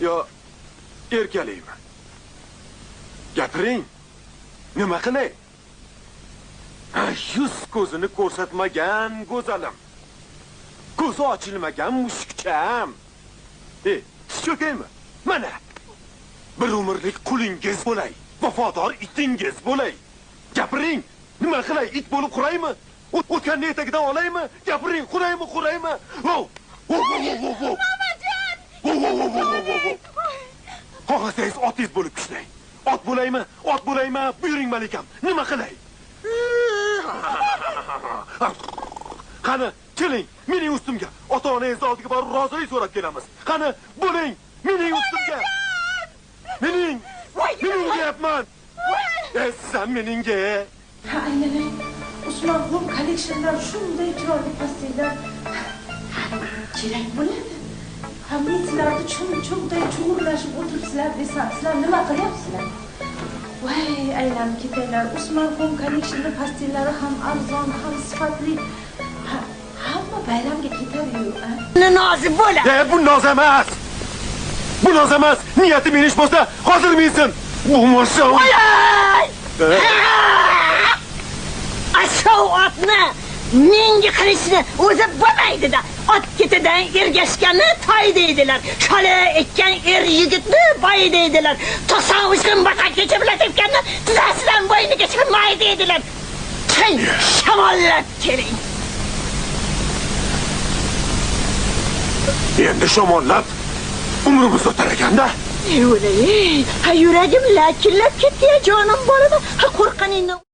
Yo erkalaymi? Gapiring. Nima qilay? Yuz ko'zini ko'rsatmagan go'zalim. Ko'zi ochilmagan mushukcham. Tiz cho'kaymi? Mana. Bir umrlik qulingiz bo'lay, vafodor itingiz bo'lay. Gapiring. Nima qilay? It bo'lib quraymi? O'tganni etagidan olaymi? Gapiring, quraymi, quraymi? Vov! Vov, vov, vov, vov. Mamajon! Vov, vov, vov, vov, vov. Xohlasangiz otingiz bo'lib kishnang. Ot bo'laymi? Ot bo'laymi? Buyuring malikam. Nima qilay? Qani, keling, mening ustimga. Ota-onangiz oldiga borib rozilik so'rab kelamiz. Qani, bo'ling, mening ustimga. Mening, mening deyapman. Sen meningga. Ha, aylanay. Usmon Home Collection'dan shunday chiroyli pastellar kerak bo'ladi. Ha, men sizlarni chum-chumday chug'urlashib o'tiribsizlar desam, sizlar nima qilyapsizlar? Voy, aylanib ketaylar. Usmon Home Collection'ning pastellari ham arzon, ham sifatli. Hamma bayramga ketadi-yu. Nozi bo'la. Bu noz emas. Bu noz emas. Niyati menish bo'lsa, hozir minsin. Bo'lmasa. Voy! Ashov otni menga qilishni o'zi bo'lmaydi-da. Ot ketidan ergashganni toy deydilar. Chola ekkan er yigitni boy deydilar. 93 kun baqa kecha bilan tepganni tizzasidan bo'ynigacha may deydilar. Keling, shamollab keling. Endi shamollab umrimiz o'tar ekanda. Yo'lay, ha yuragim lakillab ketdi ya jonim bolam. Ha qo'rqqaningdan